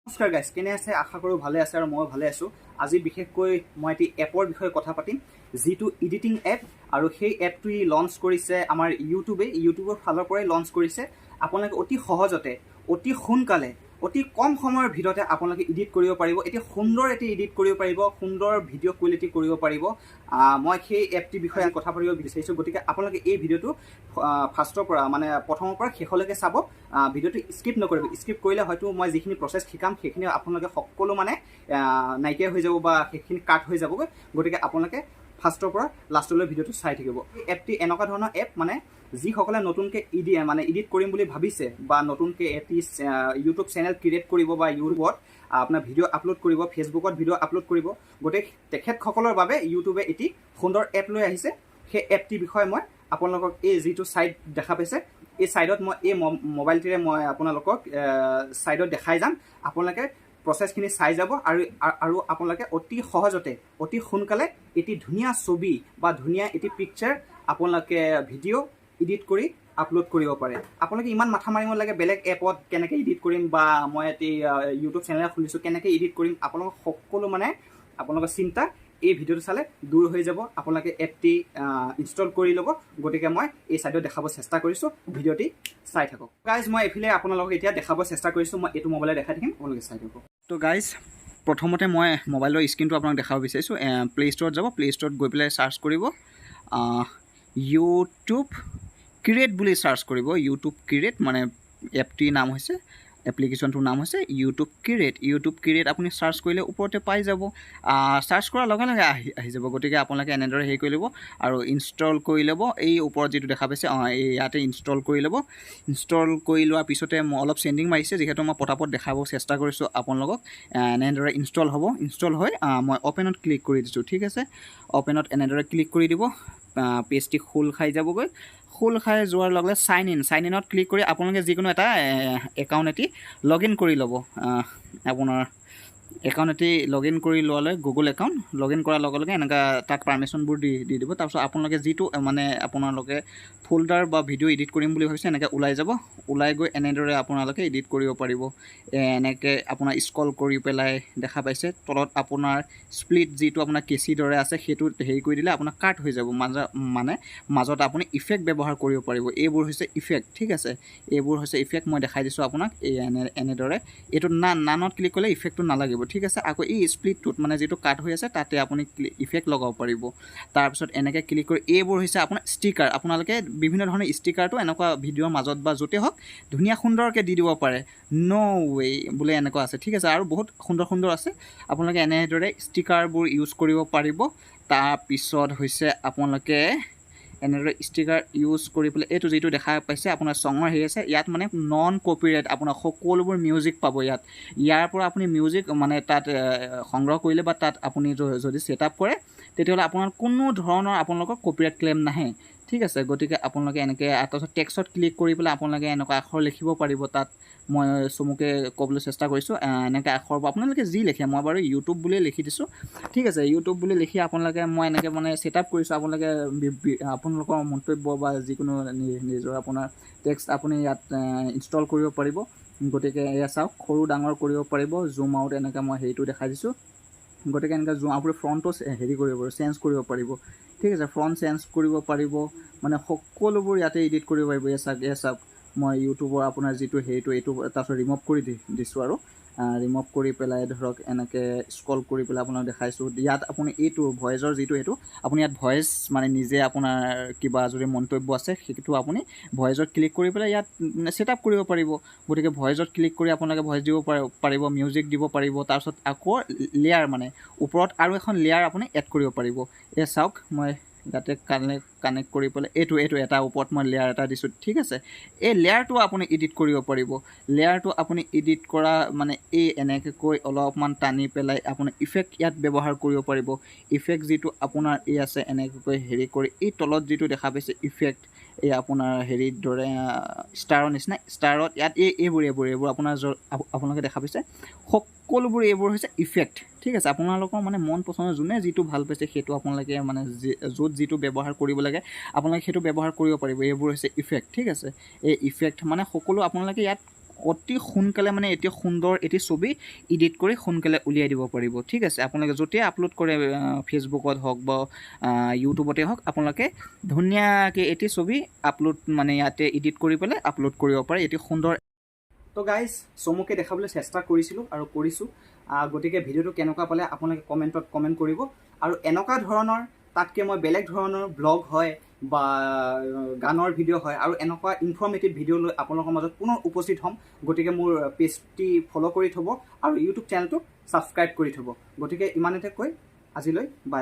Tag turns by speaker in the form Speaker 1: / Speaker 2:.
Speaker 1: নমস্কাৰ গাইজ, কেনে আছে? আশা কৰোঁ ভালে আছে আৰু ময়ো ভালে আছোঁ। আজি বিশেষকৈ মই এটি এপৰ বিষয়ে কথা পাতিম, যিটো এডিটিং এপ আৰু সেই এপটোৱে লঞ্চ কৰিছে আমাৰ ইউটিউবে। ইউটিউবৰ ফালৰ পৰাই লঞ্চ কৰিছে। আপোনালোকে অতি সহজতে, অতি সোনকালে, অতি কম সময়ৰ ভিতৰতে আপোনালোকে এডিট কৰিব পাৰিব। এটি সুন্দৰ এটি এডিট কৰিব পাৰিব, সুন্দৰ ভিডিঅ' কোৱালিটি কৰিব পাৰিব। মই সেই এপটিৰ বিষয়ে কথা পাতিব বিচাৰিছোঁ। গতিকে আপোনালোকে এই ভিডিঅ'টো ফাৰ্ষ্টৰ পৰা, মানে প্ৰথমৰ পৰা শেষলৈকে চাব। ভিডিঅ'টো স্কিপ নকৰিব। স্কিপ কৰিলে হয়তো মই যিখিনি প্ৰচেছ শিকাম, সেইখিনি আপোনালোকে সকলো মানে নাইকিয়া হৈ যাব বা সেইখিনি কাট হৈ যাবগৈ। গতিকে আপোনালোকে ফাৰ্ষ্টৰ পৰা লাষ্টলৈ ভিডিঅ'টো চাই থাকিব। এই এপটি এনেকুৱা ধৰণৰ এপ, মানে যিসকলে নতুনকৈ মানে এডিট কৰিম বুলি ভাবিছে বা নতুনকৈ এটি ইউটিউব চেনেল ক্ৰিয়েট কৰিব বা ইউটিউবত আপোনাৰ ভিডিঅ' আপলোড কৰিব, ফেচবুকত ভিডিঅ' আপলোড কৰিব, গতিকে তেখেতসকলৰ বাবে ইউটিউবে এটি সুন্দৰ এপ লৈ আহিছে। সেই এপটিৰ বিষয়ে মই আপোনালোকক এই যিটো ছাইড দেখা পাইছে, এই ছাইডত মই এই মোবাইলটিৰে মই আপোনালোকক ছাইডত দেখাই যাম। আপোনালোকে প্ৰচেছখিনি চাই যাব আৰু আৰু আপোনালোকে অতি সহজতে, অতি সোনকালে এটি ধুনীয়া ছবি বা ধুনীয়া এটি পিকচাৰ আপোনালোকে ভিডিঅ' এডিট কৰি আপলোড কৰিব পাৰে। আপোনালোকে ইমান মাথা মাৰিব লাগে বেলেগ এপত কেনেকৈ এডিট কৰিম বা মই এটি ইউটিউব চেনেল খুলিছোঁ, কেনেকৈ এডিট কৰিম, আপোনালোকৰ সকলো মানে আপোনালোকৰ চিন্তা এই ভিডিঅ'টো চালে দূৰ হৈ যাব। আপোনালোকে এপটি ইনষ্টল কৰি ল'ব। গতিকে মই এই ছাইডত দেখাব চেষ্টা কৰিছোঁ, ভিডিঅ'টি চাই থাকক। গাইজ, মই এইফালে আপোনালোকক এতিয়া দেখাব চেষ্টা কৰিছোঁ। মই এইটো মোবাইলে দেখাই থাকিম, আপোনালোকে চাই থাকক। তো গাইজ, প্ৰথমতে মই মোবাইলৰ স্ক্ৰীণটো আপোনাক দেখাব বিচাৰিছোঁ। প্লে ষ্ট'ৰত যাব, প্লে ষ্ট'ৰত গৈ পেলাই চাৰ্চ কৰিব, ইউটিউব ক্ৰিয়েট বুলি চাৰ্চ কৰিব। ইউটিউব ক্ৰিয়েট মানে এপটিৰ নাম হৈছে, এপ্লিকেশ্যনটোৰ নাম হৈছে ইউটিউব ক্ৰিয়েট। ইউটিউব ক্ৰিয়েট আপুনি চাৰ্চ কৰিলে ওপৰতে পাই যাব। চাৰ্চ কৰাৰ লগে লগে আহি আহি যাব। গতিকে আপোনালোকে এনেদৰে হেৰি কৰি ল'ব আৰু ইনষ্টল কৰি ল'ব। এই ওপৰত যিটো দেখা পাইছে, অঁ, এই ইয়াতে ইনষ্টল কৰি ল'ব। ইনষ্টল কৰি লোৱাৰ পিছতে মই অলপ চেণ্ডিং মাৰিছে, যিহেতু মই পটাপট দেখাব চেষ্টা কৰিছোঁ আপোনালোকক। এনেদৰে ইনষ্টল হ'ব। ইনষ্টল হৈ মই অ'পেনত ক্লিক কৰি দিছোঁ, ঠিক আছে। অ'পেনত এনেদৰে ক্লিক কৰি দিব, পেজটি খোল খাই যাবগৈ। খোল খাই যোৱাৰ লগে লগে চাইন ইন, চাইন ইনত ক্লিক কৰি আপোনালোকে যিকোনো এটা একাউণ্ট এটি লগ ইন কৰি ল'ব। আপোনাৰ একাউণ্ট এটি লগ ইন কৰি লোৱালৈ, গুগল একাউণ্ট লগ ইন কৰাৰ লগে লগে এনেকুৱা তাত পাৰ্মিশ্যনবোৰ দি দি দিব। তাৰপিছত আপোনালোকে যিটো মানে আপোনালোকে ফ'ল্ডাৰ বা ভিডিঅ' এডিট কৰিম বুলি ভাবিছে, এনেকৈ ওলাই যাব। ওলাই গৈ এনেদৰে আপোনালোকে এডিট কৰিব পাৰিব। এনেকৈ আপোনাৰ স্ক্ৰল কৰি পেলাই দেখা পাইছে, তলত আপোনাৰ স্প্লিট যিটো আপোনাৰ কেঁচিৰ দৰে আছে, সেইটো হেৰি কৰি দিলে আপোনাৰ কাট হৈ যাব। মানে মাজত আপুনি ইফেক্ট ব্যৱহাৰ কৰিব পাৰিব। এইবোৰ হৈছে ইফেক্ট, ঠিক আছে। এইবোৰ হৈছে ইফেক্ট, মই দেখাই দিছোঁ আপোনাক। এই এনেদৰে এইটো নানত ক্লিক কৰিলে ইফেক্টটো নালাগিব, ঠিক আছে। আকৌ এই স্প্লিটটোত, মানে যিটো কাট হৈ আছে, তাতে আপুনি ইফেক্ট লগাব পাৰিব। তাৰপিছত এনেকৈ ক্লিক কৰি এইবোৰ হৈছে আপোনাৰ ষ্টিকাৰ। আপোনালোকে বিভিন্ন ধৰণৰ ষ্টিকাৰটো এনেকুৱা ভিডিঅ'ৰ মাজত বা য'তেই হওক ধুনীয়া সুন্দৰকৈ দি দিব পাৰে। ন' ৱে বোলে এনেকুৱা আছে, ঠিক আছে। আৰু বহুত সুন্দৰ সুন্দৰ আছে। আপোনালোকে এনেদৰে ষ্টিকাৰবোৰ ইউজ কৰিব পাৰিব। তাৰপিছত হৈছে আপোনালোকে এনেদৰে ষ্টিকাৰ ইউজ কৰি পেলাই এইটো যিটো দেখা পাইছে, আপোনাৰ চঙৰ হেৰি আছে, ইয়াত মানে নন কপিৰাইট আপোনাৰ সকলোবোৰ মিউজিক পাব ইয়াত। ইয়াৰ পৰা আপুনি মিউজিক মানে তাত সংগ্ৰহ কৰিলে বা তাত আপুনি যদি ছেট আপ কৰে, তেতিয়াহ'লে আপোনাৰ কোনো ধৰণৰ আপোনালোকৰ কপিৰাইট ক্লেইম নাহে, ঠিক আছে। গতিকে আপোনালোকে এনেকৈ তাৰপিছত টেক্সত ক্লিক কৰি পেলাই আপোনালোকে এনেকুৱা আখৰ লিখিব পাৰিব। তাত মই চমুকৈ ক'বলৈ চেষ্টা কৰিছোঁ। এনেকৈ আখৰ আপোনালোকে যি লিখে, মই বাৰু ইউটিউব বুলিয়ে লিখি দিছোঁ, ঠিক আছে। ইউটিউব বুলি লিখি আপোনালোকে মই এনেকৈ মানে ছেট আপ কৰিছোঁ। আপোনালোকে আপোনালোকৰ মন্তব্য বা যিকোনো নিজৰ আপোনাৰ টেক্সট আপুনি ইয়াত ইনষ্টল কৰিব পাৰিব। গতিকে এয়া চাওক, সৰু ডাঙৰ কৰিব পাৰিব, জুম আউট, এনেকৈ মই হেৰিটো দেখাই দিছোঁ। গতিকে এনেকৈ জুম, আপুনি ফ্ৰণ্টো হেৰি কৰিব পাৰিব, চেঞ্জ কৰিব পাৰিব, ঠিক আছে। ফ্ৰণ্ট চেঞ্জ কৰিব পাৰিব, মানে সকলোবোৰ ইয়াতে এডিট কৰিব পাৰিব। এয়া চাওক, এয়া চাওক, মই ইউটিউবৰ আপোনাৰ যিটো হেৰিটো এইটো তাৰপিছত ৰিম'ভ কৰি দিছোঁ আৰু ৰিম'ভ কৰি পেলাই ধৰক এনেকৈ স্ক্ৰল কৰি পেলাই আপোনাক দেখাইছোঁ। ইয়াত আপুনি এইটো ভইচৰ যিটো সেইটো আপুনি ইয়াত ভইচ মানে নিজে আপোনাৰ কিবা যদি মন্তব্য আছে, সেইটো আপুনি ভইচত ক্লিক কৰি পেলাই ইয়াত ছেট আপ কৰিব পাৰিব। গতিকে ভইচত ক্লিক কৰি আপোনালোকে ভইচ দিব পাৰিব, মিউজিক দিব পাৰিব। তাৰপিছত আকৌ লেয়াৰ, মানে ওপৰত আৰু এখন লেয়াৰ আপুনি এড কৰিব পাৰিব। এই চাওক, মই ইয়াতে কানেক্ট কানেক্ট কৰি পেলাই এইটো এটা ওপৰত মই লেয়াৰ এটা দিছোঁ, ঠিক আছে। এই লেয়াৰটো আপুনি এডিট কৰিব পাৰিব। লেয়াৰটো আপুনি এডিট কৰা মানে এই এনেকৈ অলপমান টানি পেলাই আপুনি ইফেক্ট ইয়াত ব্যৱহাৰ কৰিব পাৰিব। ইফেক্ট যিটো আপোনাৰ এই আছে, এনেকৈ হেৰি কৰি এই তলত যিটো দেখা পাইছে ইফেক্ট, এই আপোনাৰ হেৰিৰ দৰে ষ্টাৰৰ নিচিনা, ষ্টাৰত ইয়াত এই এইবোৰ এইবোৰ আপোনাৰ আপোনালোকে দেখা পাইছে, সকলোবোৰ এইবোৰ হৈছে ইফেক্ট, ঠিক আছে। আপোনালোকৰ মানে মন পচন্দৰ, যোনে যিটো ভাল পাইছে, সেইটো আপোনালোকে মানে য'ত যিটো ব্যৱহাৰ কৰিব লাগে, আপোনালোকে সেইটো ব্যৱহাৰ কৰিব পাৰিব। এইবোৰ হৈছে ইফেক্ট, ঠিক আছে। এই ইফেক্ট মানে সকলো আপোনালোকে ইয়াত অতি সোনকালে মানে এটি সুন্দৰ এটি ছবি এডিট কৰি সোনকালে উলিয়াই দিব পাৰিব, ঠিক আছে? আপোনালোকে য'তেই আপলোড কৰে, ফেচবুকত হওক বা ইউটিউবতে হওক, আপোনালোকে ধুনীয়াকৈ এটি ছবি আপলোড মানে ইয়াতে এডিট কৰি পেলাই আপলোড কৰিব পাৰে এটি সুন্দৰ। তো গাইজ, চমুকে দেখাবলৈ চেষ্টা কৰিছিলোঁ আৰু কৰিছোঁ। গতিকে ভিডিঅ'টো কেনেকুৱা পালে আপোনালোকে কমেণ্টত কমেণ্ট কৰিব। আৰু এনেকুৱা ধৰণৰ, তাতকৈ মই বেলেগ ধৰণৰ ব্লগ হয় বা গানৰ ভিডিঅ' হয় আৰু এনেকুৱা ইনফৰ্মেটিভ ভিডিঅ' লৈ আপোনালোকৰ মাজত পুনৰ উপস্থিত হ'ম। গতিকে মোৰ পেজটি ফ'ল' কৰি থ'ব আৰু ইউটিউব চেনেলটো ছাবস্ক্ৰাইব কৰি থ'ব। গতিকে ইমানতে কৈ আজিলৈ বাই।